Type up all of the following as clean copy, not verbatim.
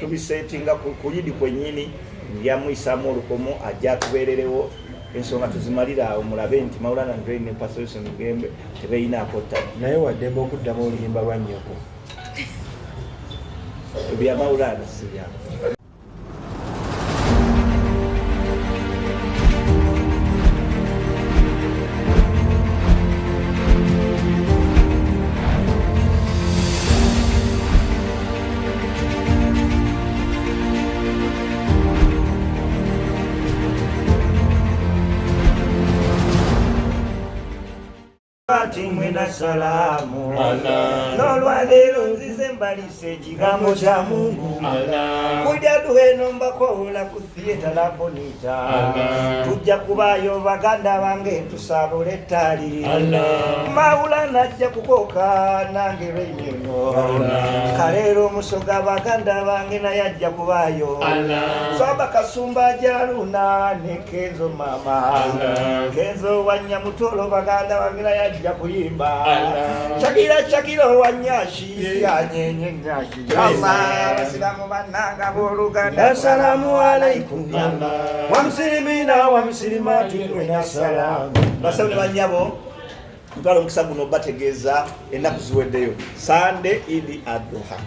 Tubisetinga ku Idi kwennyini, ndyamuyisaamu olukomo, ajja atubeererewo, ensonga tuzimalire awo, mulabe nti Maulana Andrei ne Pastor Wilson Bugembe tebeeyinaako ttabu. Naye waddembe okuddamu oluyimba lwa nnyoko. Ebya Maulana si bya Ati mwena salaamu n'olwaleero nzize mbalisa ekigambo kya Mungu kujja duheno mbakoola ku theatre La Bonita, tujja kubaayo baganda bange tusaabule ettaali. Maulana ajja kukooka nange Reyneno Kaleero omusoga, baganda bange naye ajja kubaayo. Swaba Kasumba Jaluna ne Kenzo, mama Kenzo Wanyamutolo, baganda bange naye ajja kuyimba. Shakira, Shakira Wanyashi anyenye nyashi. Abasiramu bannanga booluganda, Assalamu alaikum wamuslimina wamuslimati mwena salamu. Bassebo ne bannyabo, ntwala omukisa guno bategeeza ennaku ziweddeyo, Sande Idi Aduha.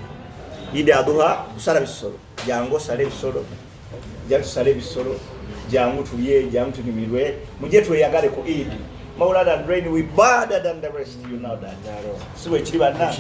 Idi Aduha kusala bisolo, jangu osale ebisolo, jangu tusale ebisolo, jangu tulye, jangu tunyumirwe, mujye tweyagale ku Idi. Maulana and Rain, we better than the rest, you know that. Si bwekiri banna?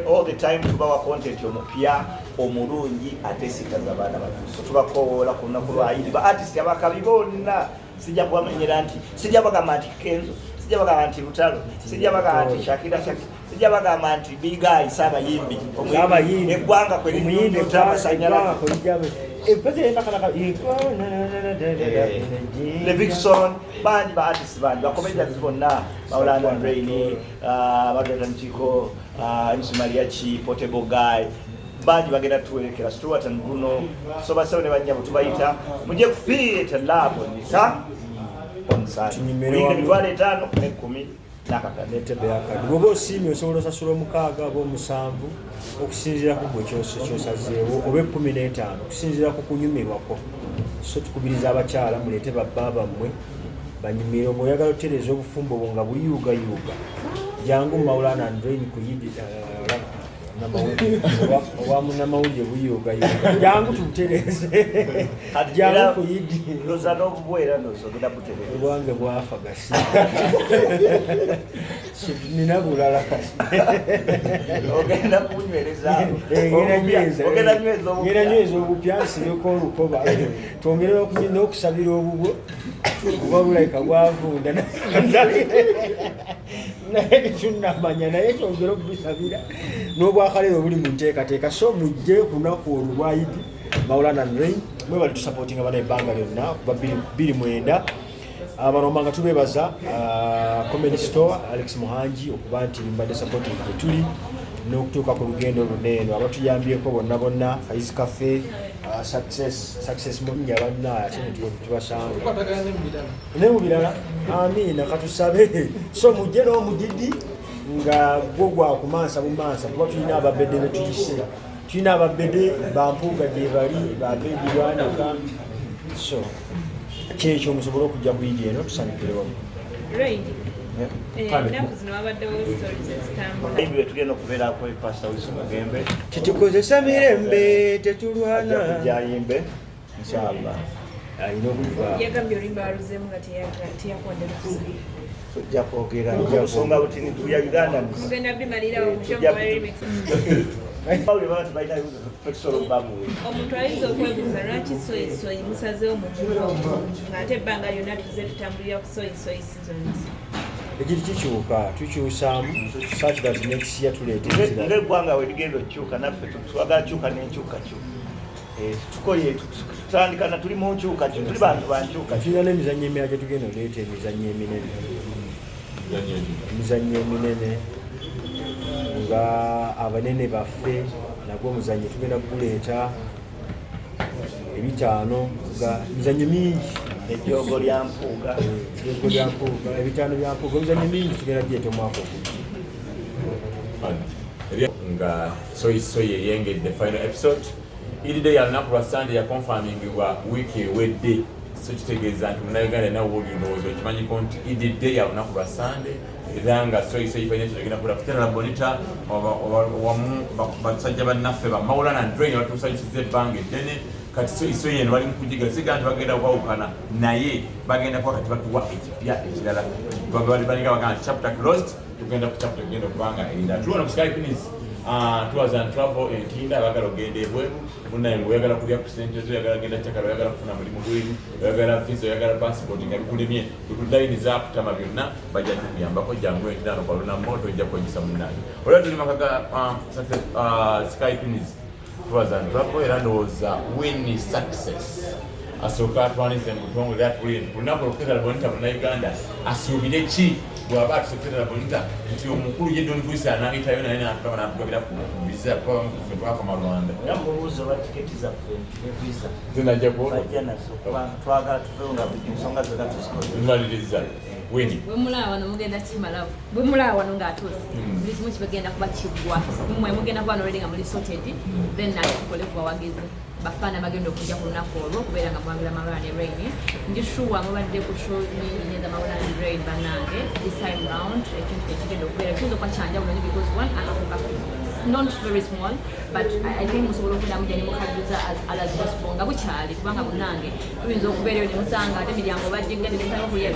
All the time tubawa content omupya omulungi ate sitaza abaana bato. So tubakowoola ku lunaku lwa Idi, ba artist abakabi bonna, sijja kubamenyera nti sijja bagamba nti Kenzo, sijja bagamba nti Lutalo, sijja bagamba nti Shakira, Shakira, sijja bagamba nti Bigayi, saabayimbi. Saabayimbi. Eggwanga kwe linyunyuta amasanyalaze. Levixone, bangi, ba artist bangi, ba comedians bonna, Maulana, Raini, Bagata Ntiko, MC Mariachi, Portable Guy, bangi bagenda tuwerekera, Stuart and Bruno. So bassebo ne bannyabo, tubayita mujye ku theatre La Bonita on Sunday. Tunyumire Kuyingira wamu. 5,000 n'ekumi n'akakadde. Netebe yakadde bwoba osiimye osobola osasula omukaaga oba omusanvu okusinziira ku gwe kyosazeewo, oba 15 okusinziira ku kunyumirwako. So tukubiriza abakyala muleete babba bammwe banyumire. Ngaoyagala otereeza obufumbo bwo nga buliyuugayuuga, jangu Maulana and Rain ku Idi, oba munamawulire buyuugayuuga, jangu tubutereeze, jangu ku Idi. Ndoza n'obubwera ndoza ogenda butereeza. Obwange bwafa gasi, nina bulala kati. Ogenda kunywereza. Ngenda nyweza. Ogenda nyweza Ngenda obupya. Nyweza obupya, nsibeko olukoba, twongere n'okusabira obubwo kuba bulayika bwavunda, naye tetunnamanya, naye twongere okubisabira n'obwakaleero obuli mu nteekateeka. So mujje ku lunaku olwo lwa Idi. Maulana Rain, mwebali tusupportinga bana ebbanga lyonna kuva 29. Abaroma nga tubebaza, Comedy Store, Alex Muhangi, okuba nti mbadde supporting gye tuli n'okutuuka ku lugendo luno eno, abatuyambyeko bonna bonna, Faiz Cafe, Success, Success Munya, banna ate ne tubasanga tukwatagana ne mu birala. Ne mu birala, amiina, katusabe. So mujje n'omugidi nga gwo gwakumansa bumansa, kuba tulina ababedde betuyise, tulina ababede bampuuga gye bali, babedi lwanaka. So kyekyo, musobole okujja ku Idi eno tusanyukire wamu. Rain, Kale. ennaku zino wabaddewo stories ezitambula. Bayimbi betugenda okubeerako, Pastor Wilson Bugembe. Tetukozesa mirembe, ajja tetulwana. Kujja ayimbe inshallah. Alina okuva. Yagambye oluyimba waluzeemu nga teyakuwadde lukusa. Tujja kwogera obusonga butini tuya Ugandans. Mugenda bimalirawo Tujja mukyomukole remix. Bawuli baba tebalina bibuuzo, ffe tusobola okubabuulira. Omuntu ayinza okwebuuza lwaki soyi soyi musazeewo mu muko, ng'ate ebbanga lyonna tuze tutambulira ku soyi soyi seasons. Ekintu kikyuka, tukyusaamu such that next year tuleeta ekirala. Ng'eggwanga we ligenda okukyuka, naffe twagala kyuka n'enkyukakyuka. Tukoye tutandika na tuli mu nkyukakyuka, tuli bantu ba nkyukakyuka. Tulina n'emizannyo emirala gye tugenda oleeta, emizannyo eminene, emizannyo eminene nga abanene baffe, nagwo omuzannyo tugenda kuguleeta, ebitaano, nga emizannyo mingi. Ejjoogo lya Mpuuga. Ejjoogo lya Mpuuga, ebitaano bya Mpuuga, emizannyo mingi tugenda gireeta omwaka ogujja. Nga soyi soyi eyengedde final episode. Eid day ya lunaku lwa Sande yakonfamingibwa wiiki ewedde, so kitegeeza nti munnayuganda yenna wooli ndowooza okimanyiko nti Eid day ya lunaku lwa Sande, era nga Soyisoyi Financial egenda kubeera ku Theatre La Bonita wamu basajja bannaffe ba Maulana and Drain abatusanyusiza ebbanga eddene. Kati Soyisoyi eno bali mu kugiga, siga nti bagenda kwawukana naye bagenda kuba kati batuwa ekipya ekirala, balinga bagamba nti chapter closed, tugenda ku chapter egenda okubanga erinda. Tuli wano ku Sky Pins Tours and Travel Entinda. Abagala okugenda ebweru munaye, nga oyagala kulya ku sente zo, oyagala genda kyakala, oyagala kufuna mulimu bweru, oyagala visa, oyagala passport nga bikulemye, layini zakutama, byonna bajja tukuyambako. Jangu Entinda no kwaluna moto ojja kwegisa munnange. Olwa tuli maka ga Sky Pins Tours and Travel, era ndowooza Winnie Success asooka atwanize mu butongole atubulire nti ku lunaku olukutera Bonita Munnayuganda asuubire ki bw'aba atusekutera Bonita, nti omukulu ye Don Chris anayitayo naye natulaba natugabira ku visa, kuba ffe twakoma Rwanda. Era mubuuzo oba tiketi zaffe ne visa zinajja ku bajja nazo, kubanga twagala tuveewo nga buli ensonga zonna tuzikoze. Nmaliriza Winnie. Bwe mulaba wano mugenda kimalawo, bwe mulaba wano ng'atuuse, buli kimu kibagenda kuba kiggwa, mmwe mugenda kuba already nga muli sorted. Then nate tukole ku bawagizi bafaana bagenda okujja ku lunaku olwo okubeera nga mwagira Maulana ne Rain. Ndi sure mubadde ku show nyingi nnyo eza Maulana ne Rain. Bannange, this time round ekintu ekigenda okubeera kiyinza okuba kyanjawulo nnyo, because one, akako kaffe not very small, but I think musobola okuddamu gya ne mukajjuza as early as possible nga bukyali, kubanga munnange tuyinza okubeerayo ne musanga ate emiryango bagiggadde ne mutandika okulya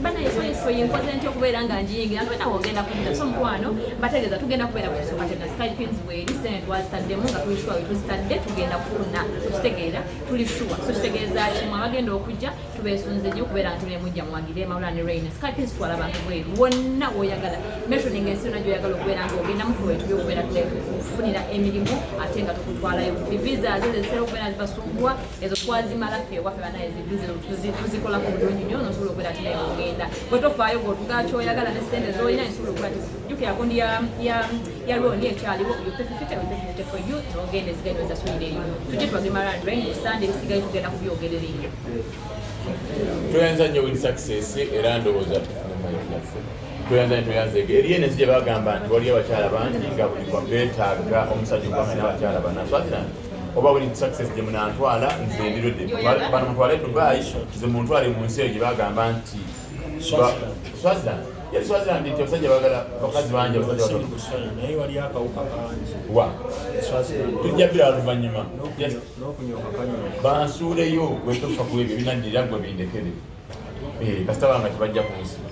banayesoyisoyi nkoze ntya okubeera nga ngiyingira nti nawe ogenda kudda. So mukwano, mbategeeza tugenda kubeera ku kisooka kyonna. Sky Pins weeri, sente twazitaddemu nga tuli sure tuzitadde tugenda kufuna, okitegeera, tuli sure. So kitegeeza kimu, abagenda okujja tubeesunze nnyo okubeera nga tubemujja muwagire Maulana ne Rain. Sky Pins twala abantu bweru wonna woyagala, mentioning ensi yonna gyoyagala okubeera nga ogenda mufuwe tuli okubeera kufunira emirimu ate nga tukutwalayo. Visa zo zezitera okubeera zibasumbuwa, ezo twazimala ffe ewaffe. Banaye, visa tuzikolako bulungi nnyo, nosobola okubeera ati naye ogenda gwe tofaayo gweotugaa kyoyagala ne sente zolina nsobola okuba ti jjukira gundi ya loan ekyaliwo, you pay 50, we pay 50 for you, nogenda esigaye nozasulira eyo. Tujje twagire Maulana Rain Sunday, ebisigaye tugenda kubyogerera eyo. Tweyanza nnyo Win Success, era ndowooza tufune mic yaffe. Tweyanza nnyo, tweyanzeege. Eriyo ensi gye bagamba nti waliyo abakyala bangi nga buli beetaaga omusajja okubanga n'abakyala bana. Swaziland oba Win Success gye munantwala, nze ndiredde bano mutwale Dubai, nze muntwale mu nsi eyo gye bagamba nti Swaziland, yali Swaziland, nti abasajja bagala bakazi bangi, abasajja batono. Naye wali akawuka kangi. Wa Swaziland. Tujja bira luvannyuma. N'okunyoka kanyoka. Bansuuleyo gwetofa ku ebyo binaddirira gwe bindekere. Kasita banga tebajja kunsiba.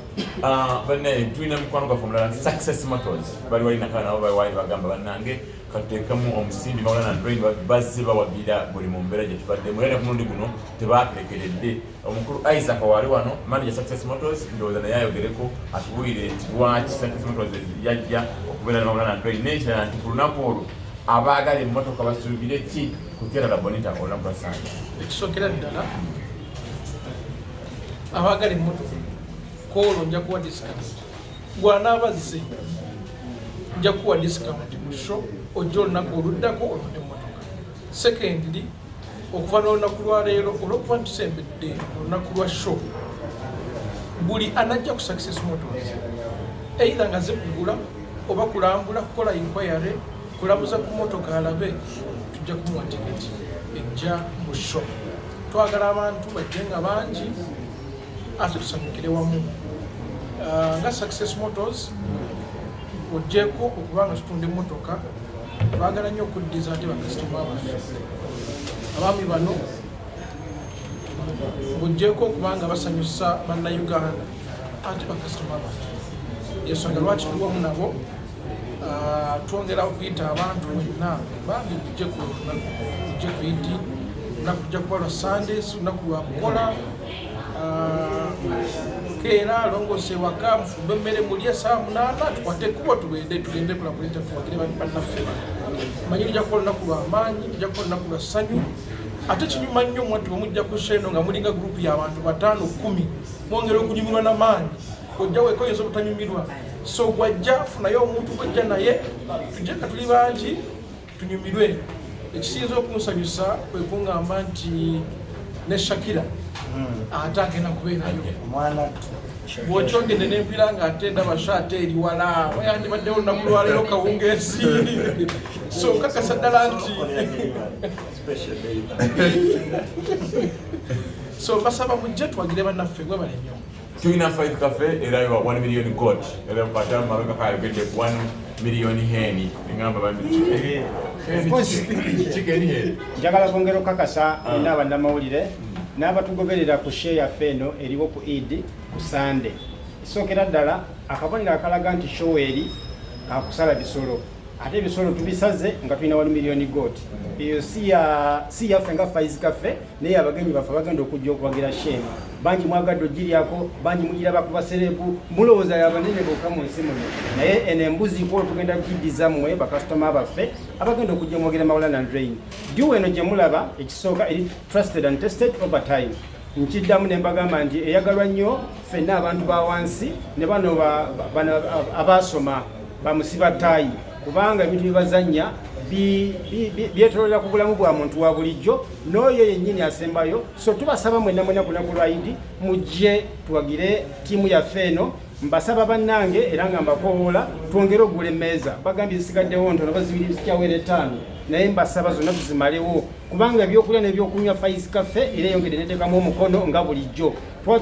Bannaye, tulina mukwano gwaffe omulala, Success Motors, bali wali nakala nabo bawali bagamba bannange katuteekemu omusimbi Maulana Drain, bazze bawagira buli mu mbeera gye tubaddemu, era ne ku mulundi guno tebatulekeredde. Omukulu Isaac wali wano, manager Success Motors, ndowooza naye ayogereko atubuulire nti lwaki Success Motors yajja okubeera ne Maulana Drain, n'ekirala nti ku lunaku olwo abaagala emmotoka basuubire ki ku Theatre La Bonita olunaku lwa Sande? Ekisookera ddala, abaagala emmotoka koolwo nja kuwa discount. Gwanaabazze nja kuwa discount mu show, ojja olunaku oluddako olonde emmotoka. Secondly, okuva n'olunaku lwaleero, olwokuba ntusembedde olunaku lwa show, buli anajja ku Success Motors, either nga zikugula oba kulambula, kukola inquiry, kulamuza ku motoka alabe, tujja kumuwa tiketi ejja mu show. Twagala abantu bajje nga bangi ate tusanyukire wamu. Nga Success Motors, ogyeko okuba nga tutunda emmotoka, twagala nnyo okuddiza ate bakasitoma baffe. Abaami bano, ng'ogyeko okuba nga basanyusa Bannayuganda, ate bakasitoma baffe, yensonga lwaki tuli wamu nabo. Twongera okuyita abantu bwenna, bambi mujje ku mujje ku Idi. Lunaku tujja kuba lwa Sunday, si lunaku lwa kukola. Keera longose ewaka, mufumbe emmere mulye, saa 8 tukwate ekkubo tugende, tugende kulabuleta tuwagire bannaffe bano. Manyi lujja kuba olunaku lwa maanyi, lujja kuba olunaku lwa ssanyu, ate kinyuma nnyo mwattu bwe mujja ku show eno nga mulinga gurupu y'abantu bataano, 10, mwongera okunyumirwa n'amaanyi. Ojja weka oyinza obutanyumirwa, so gwajja funayo omuntu gwejja naye, tujje nga tuli bangi tunyumirwe. Ekisinza okunsanyusa kwe kuŋŋamba nti ne Shakira ate agenda kubeerayo. Omwana. Bw'okyogedde n'empira nga ate ndaba show ate eri wala, yandibaddewo olunaku lwaleero kawungeezi. So nkakasa ddala nti so basaba mujje tuwagire bannaffe, gwebale nnyo. Tulina Five Cafe era yo 1 million goat, era mpata mabega kayogedde 1 million hen, engamba bantu chicken hen. Njagala kwongera okukakasa mwena abannamawulire n'abatugoberera ku show yaffe eno eriwo ku Eid ku Sande. Esookera ddala akabonero akalaga nti show eri kakusala bisolo, ate ebisolo tubisaze nga tulina 1 million goat. Eyo si yaffe nga Faiz Cafe, naye abagenyi baffe bagenda okujja okuwagira show eno. Bangi mwagadde ogiryako, bangi mugiraba ku baceleb, mulowooza yabanene bokka mu nsi muno, naye eno embuzi kwolwo tugenda kugiddiza mmwe bakasitoma baffe abagenda okujja muwagira Maulana and Reign. Dew eno gye mulaba, ekisooka eri trusted and tested over time. Nkiddamu ne mbagamba nti eyagalwa nnyo ffenna abantu ba wansi ne bano bano abaasoma bamusiba ttaayi, kubanga ebintu byebazannya byetololera ku bulamu bwa muntu wa bulijjo n'oyo yennyini asembayo. So tubasaba mwenna mwenna ku lunaku lwa Idi mujje tuwagire ttiimu yaffe eno. Mbasaba bannange era nga mbakowoola twongere okugula emmeeza. Bagambye zisigaddewo ntono, bazibiri zikyawera 5, naye mbasaba zonna tuzimalewo, kubanga ebyokulya n'ebyokunywa Faiz Cafe era eyongedde neteekamu omukono nga bulijjo.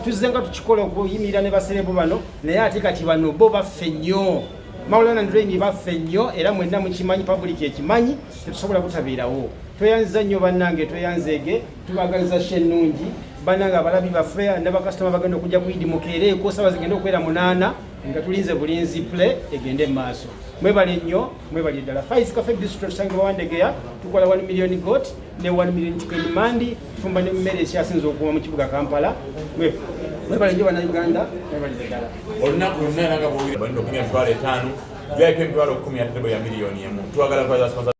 Tuzze nga tukikola okuyimirira ne baceleb bano, naye ate kati bano bo baffe nnyo. Maulana and Reign baffe nnyo, era mwenna mukimanyi, public ekimanyi, tetusobola butabeerawo. Tweyanziza nnyo bannange, tweyanzeege, tubagaliza show ennungi bannange. Abalabi baffe n'abakasitoma bagenda okujja ku Idi, mukeereeko saba zigenda okuwera 8 nga tulinze bulinzi play egende mu maaso. Mwebale nnyo, mwebale ddala. Faiz Cafe Bistro tusangibwa Wandegeya. Tukola 1 million goat ne 1 million chicken mandi, tufumba ne mmere ekyasinza okuuma mu kibuga Kampala. Mwebale nnyo bannayuganda, mwebale ddala. Olunaku lwonna era nga bwowulira balina okumya 50,000, VIP 10,000, ate tebo ya miliyoni 1. Twagala kwaza sponsor.